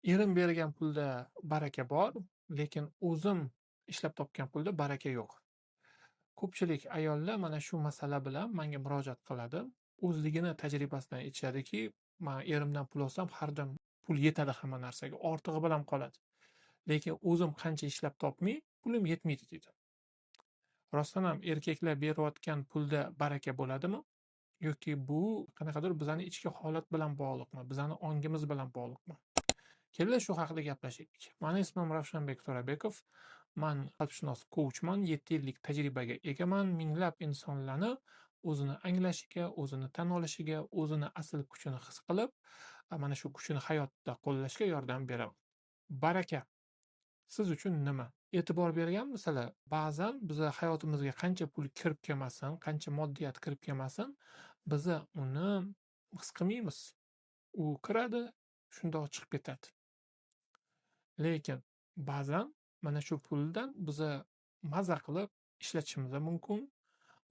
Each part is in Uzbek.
Erim bergan pulda baraka bor, lekin o'zim ishlab topgan pulda baraka yo'q. Ko'pchilik ayollar mana shu masala bilan menga murojaat qiladi. O'zligini tajribasidan aytishadiki, man erimdan pul olsam, har dam pul yetadi hamma narsaga, ortig'i bilan qoladi. Lekin o'zim qancha ishlab topmay, pulim yetmaydi deydi. Rostdan ham erkaklar berayotgan pulda baraka bo'ladimi? Yoki bu qanaqadir bizani ichki holat bilan bog'liqmi? Bizani ongimiz bilan bog'liqmi? Kelinglar, shu haqida gaplashaylik. Mani ismim Ravshanbek To'rabekov. Man qalbshunos kouchman, 7 yillik tajribaga egaman. Minglab insonlarni o'zini anglashiga, o'zini tan olishiga, o'zini asl kuchini his qilib, mana shu kuchini hayotda qo'llashga yordam beraman. Baraka siz uchun nima? E'tibor berganmisizlar? Ba'zan biza hayotimizga qancha pul kirib kelmasin, qancha moddiyat kirib kelmasin, biza uni his qilmaymiz. U kiradi, shundoq chiqib ketadi. Lekin ba'zan mana shu puldan biza maza qilib ishlatishimiz mumkin.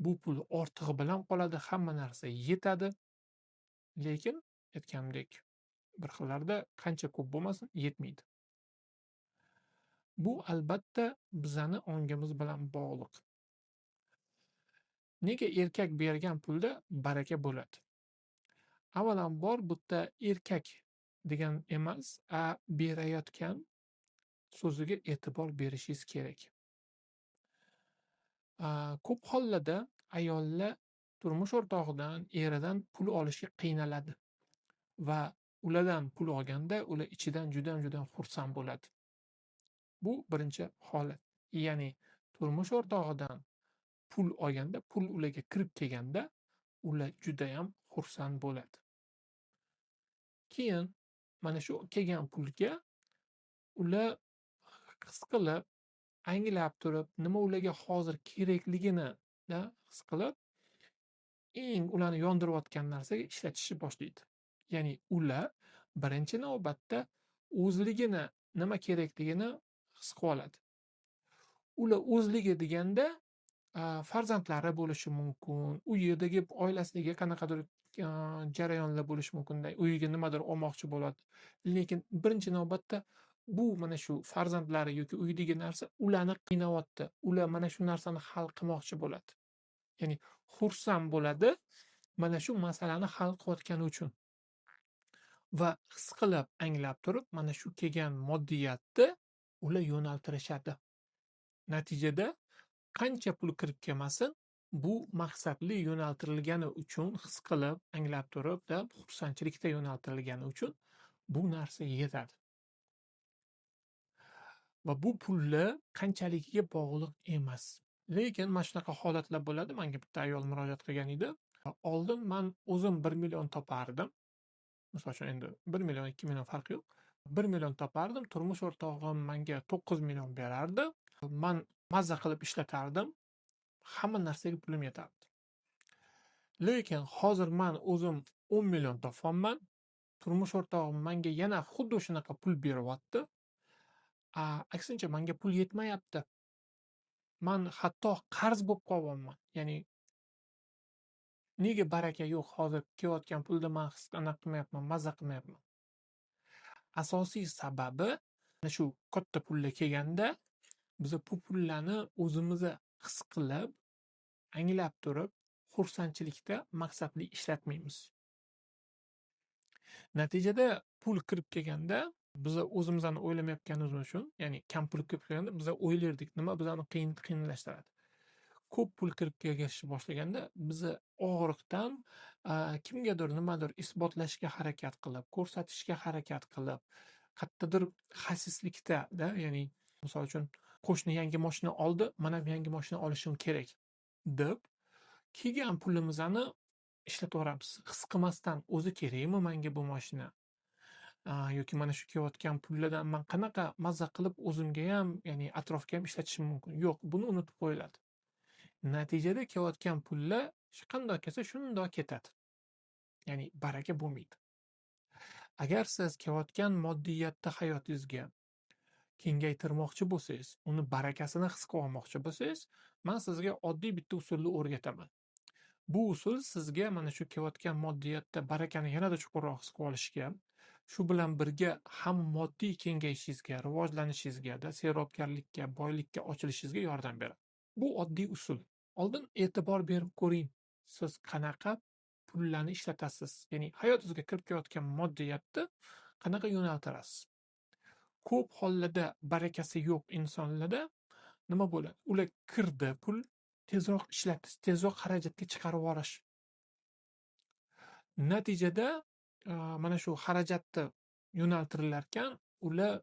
Bu pul ortig'i bilan qoladi, hamma narsa yetadi. Lekin aytganimdek, bir xillarda qancha ko'p bo'lmasin, yetmaydi. Bu albatta bizani ongimiz bilan bog'liq. Nega erkak bergan pulda baraka bo'ladi? Avvalambor, bu yerda erkak degan emas, berayotgan so'ziga e'tibor berishingiz kerak. Ko'p hollarda ayollar turmush o'rtog'idan, eridan pul olishga qiynaladi va ulardan pul olganda ular ichidan judayam, judayam xursand bo'ladi. Bu birinchi holat. Ya'ni turmush o'rtog'idan pul olganda, pul ularga kirib kelganda ular judayam xursand bo'ladi. Keyin mana shu kelgan pulga ular his qilib, anglab turib, nima ularga hozir kerakligini his qilib, eng ularni yondirayotgan narsaga ishlatishni boshlaydi. Ya'ni ular birinchi navbatda o'zligini nima kerakligini his qilib oladi. Ular o'zligi deganda, farzandlari bo'lishi mumkin, uyidagi, oilasidagi qanaqadir jarayonlar bo'lishi mumkin, uyiga nimadir olmoqchi bo'ladi. Lekin birinchi navbatda bu mana shu farzandlari yoki uyidagi narsa ularni qiynayapti. Ular mana shu narsani hal qilmoqchi bo'ladi. Ya'ni xursand bo'ladi mana shu masalani hal qilayotgani uchun. Va his qilib, anglab turib, mana shu kelgan moddiyatni ular yo'naltirishadi. Natijada qancha pul kirib kelmasin, bu maqsadli yo'naltirilgani uchun, his qilib, anglab turib, xursandchilikda yo'naltirilgani uchun bu narsa yetadi. Va bu pullar qanchaligiga bog'liq emas. Lekin mana shunaqa holatlar bo'ladi. Menga bitta ayol murojaat qilgan edi. Oldin man o'zim 1 million topardim. Misol uchun, endi 1 million, 2 million farqi yo'q. 1 million topardim, turmush o'rtog'im menga 9 million berardi. Man mazza qilib ishlatardim. Hamma narsaga pulim yetardi. Lekin hozir man o'zim 10 million topyapman. Turmush o'rtog'im menga yana xuddi shunaqa pul beryapti. Aksincha, menga pul yetmayapti. Man hatto qarz bo'lib qolyapman. Ya'ni nega baraka yo'q hozir kelayotgan pulda, man his anaqa qilmayapman, mazza qilmayapman. Asosiy sababi, mana shu katta pullar kelganda biza bu pullarni o'zimizni his qilib, anglab turib, xursandchilikda maqsadli ishlatmaymiz. Natijada pul kirib kelganda biza o'zimizni o'ylamayotganimiz uchun, ya'ni kam pul kirib kelganda biza o'ylardik, nima bizani qiyinlashtiradi. Ko'p pul kirib kelishni boshlaganda biza og'riqdan kimgadir nimadir isbotlashga harakat qilib, ko'rsatishga harakat qilib, qayerdadir xasislikda, ya'ni misol uchun, qo'shni yangi moshina oldi, man ham yangi moshina olishim kerak deb kelgan pulimizni ishlataveramiz. His qilmasdan, o'zi kerakmi menga bu moshina? Yoki mana shu kelayotgan pullardan man qanaqa mazza qilib o'zimga ham, ya'ni atrofga ham ishlatishim mumkin? Yo'q, buni unutib qo'yiladi. Natijada kelayotgan pullar qandoq kelsa, shundoq ketadi. Ya'ni baraka bo'lmaydi. Agar siz kelayotgan moddiyatni hayotingizga kengaytirmoqchi bo'lsangiz, uni barakasini his qilib olmoqchi bo'lsangiz, man sizga oddiy bitta usulni o'rgataman. Bu usul sizga mana shu kelayotgan moddiyatda barakani yanada chuqurroq his qilib olishga, Shu bilan birga ham moddiy kengayishingizga, rivojlanishingizga, serobgarlikka, boylikka ochilishingizga yordam beradi. Bu oddiy usul. Oldin e'tibor berib ko'ring, siz qanaqa pullarni ishlatasiz? Ya'ni hayotingizga kirib kelayotgan moddiyatni qanaqa yo'naltirasiz? Ko'p hollarda barakasi yo'q insonlarda nima bo'ladi? Ular kirdi pul, tezroq ishlatish, tezroq xarajatga chiqarib yuborish. Natijada mana shu xarajatni yo'naltirilarkan, ular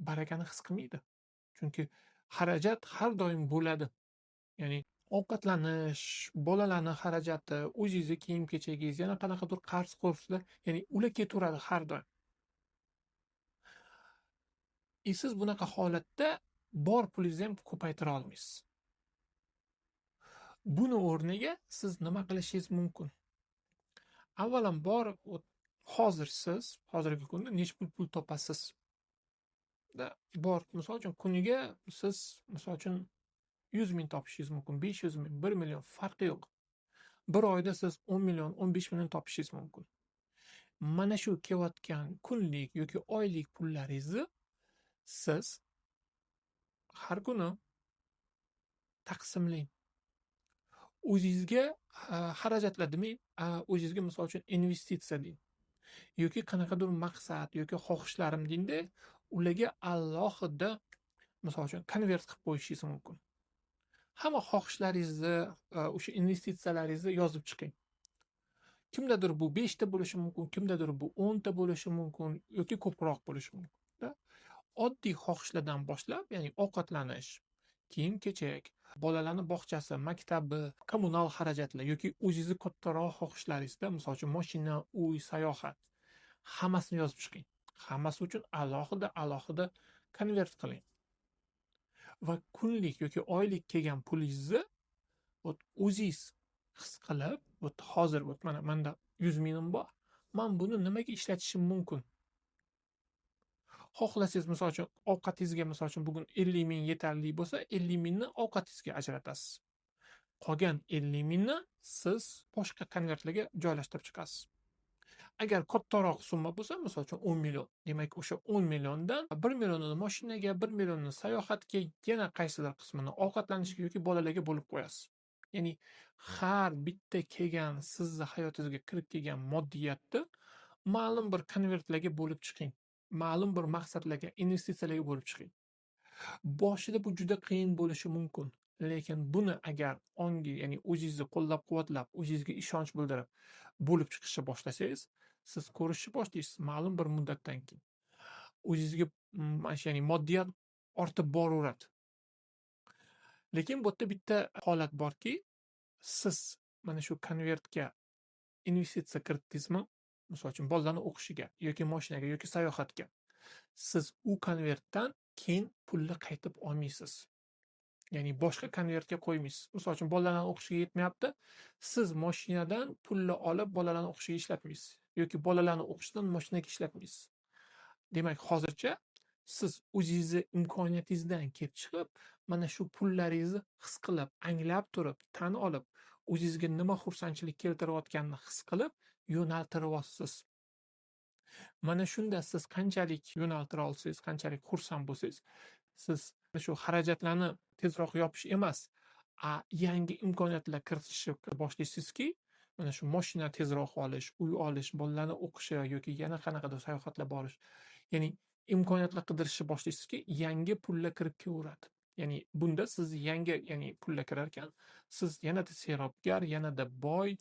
barakani his qilmaydi. Chunki xarajat har doim bo'ladi. Ya'ni ovqatlanish, bolalarni xarajati, o'zingizni kiyim-kechagingiz, yana qanaqadir qarz-qurzlar, ya'ni ular ketaveradi har doim. И siz bunaqa holatda bor pulingizni ham ko'paytira olmaysiz. Buni o'rniga siz nima qilishingiz mumkin? Avvalambor, hozir siz hozirgi kunda necha pul topasiz? Да, bor. Misol uchun, kuniga siz, misol uchun, 100 ming topishingiz mumkin, 500 ming, 1 million, farqi yo'q. Bir oyda siz 10 million, 15 million topishingiz mumkin. Mana shu kelayotgan kunlik yoki oylik pullaringizni siz har kuni taqsimlang. O'zingizga xarajatlar demang, o'zingizga, misol uchun, investitsiya deng yoki qanaqadir maqsad yoki xohishlarim dengda, ularga alohida, misol uchun, konvert qilib qo'yishingiz mumkin. Hamma xohishlaringizni, o'sha investitsiyalaringizni yozib chiqing. Kimdadir bu 5 ta bo'lishi mumkin, kimdadir bu 10 ta bo'lishi mumkin yoki ko'proq bo'lishi mumkin-da. Oddiy xohishlardan boshlab, ya'ni ovqatlanish, kiyim-kechak, bolalarni bog'chasi, maktabi, kommunal xarajatlar yoki o'zingizni kattaroq xohishlaringizda, misol uchun, mashina, uy, sayohat, hammasini yozib chiqing. Hammasi uchun alohida-alohida konvert qiling. Va kunlik yoki oylik kelgan pulingizni, вот, o'zingiz his qilib, вот hozir, вот mana menda 100 mingim bor. Man buni nimaga ishlatishim mumkin? Xohlasangiz, misol uchun, ovqatingizga, misol uchun, bugun 50 ming yetarli bo'lsa, 50 mingni ovqatingizga ajratasiz. Qolgan 50 mingni siz boshqa konvertlarga joylashtirib chiqasiz. Agar kattaroq summa bo'lsa, misol uchun, 10 million, demak, o'sha 10 milliondan 1 millionini mashinaga, 1 millionini sayohatga, yana qaysidir qismini ovqatlanishga yoki bolalarga bo'lib qo'yasiz. Ya'ni har bitta kelgan, sizni hayotingizga kirib kelgan moddiyatni ma'lum bir konvertlarga bo'lib chiqing. Ma'lum bir maqsadlarga, investitsiyalarga bo'lib chiqing. Boshida bu juda qiyin bo'lishi mumkin. Lekin buni agar ongi, ya'ni o'zingizni qo'llab-quvvatlab, o'zingizga ishonch bildirib bo'lib chiqishni boshlasangiz, siz ko'rishni boshlaysiz ma'lum bir muddatdan keyin. O'zingizga mana shu, ya'ni moddiyat ortib boraveradi. Lekin bu yerda bitta holat borki, siz mana shu konvertga investitsiya kiritdingizmi, misol uchun, bolalarni o'qishiga yoki mashinaga yoki sayohatga, siz u konvertdan keyin pulni qaytib olmaysiz. Ya'ni boshqa konvertga qo'ymaysiz. Misol uchun, bolalarni o'qishiga yetmayapti, siz mashinadan pulni olib bolalarni o'qishiga ishlatmaysiz yoki bolalarni o'qishidan mashinaga ishlatmaysiz. Demak, hozircha siz o'zingizni imkoniyatingizdan kelib chiqib, mana shu pullaringizni his qilib, anglab turib, tan olib, o'zingizga nima xursandchilik keltirayotganini his qilib yo'naltiryapsiz. Mana shunda siz qanchalik yo'naltira olsangiz, qanchalik xursand bo'lsangiz, siz shu xarajatlarni tezroq yopish emas, yangi imkoniyatlar kiritishni boshlaysizki, mana shu mashina tezroq olish, uy olish, bolalarni o'qishi yoki yana qanaqadir sayohatlar borish, ya'ni imkoniyatlar qidirishni boshlaysizki, yangi pullar kirib kelaveradi. Ya'ni bunda siz yangi, ya'ni pullar kirarkan, siz yanada serobgar, yanada boy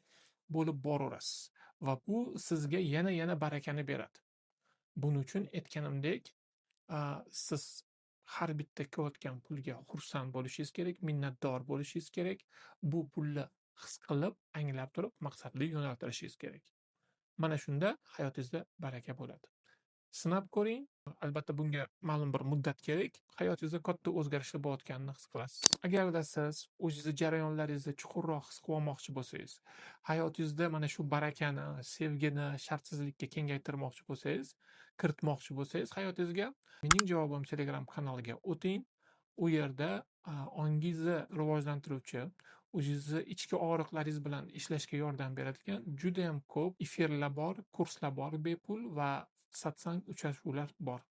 bo'lib boraverasiz va bu sizga yana-yana barakani beradi. Buning uchun aytganimdek, siz har bitta kelayotgan pulga xursand bo'lishingiz kerak, minnatdor bo'lishingiz kerak. Bu pulni his qilib, anglab turib, maqsadli yo'naltirishingiz kerak. Mana shunda hayotingizda baraka bo'ladi. Sinab ko'ring. Albatta bunga ma'lum bir muddat kerak. Hayotingizda katta o'zgarishlar bo'layotganini his qilasiz. Agarda siz o'zingizni jarayonlaringizni chuqurroq his qilib olmoqchi bo'lsangiz, hayotingizda mana shu barakani, sevgini shartsizlikka kengaytirmoqchi bo'lsangiz, kiritmoqchi bo'lsangiz hayotingizga, Mening javobim Telegram kanaliga o'ting. U yerda ongingizni rivojlantiruvchi, o'zingizni ichki og'riqlaringiz bilan ishlashga yordam beradigan judayam ko'p efirlar bor, kurslar bor bepul va Satsang uchrashuvlar bor.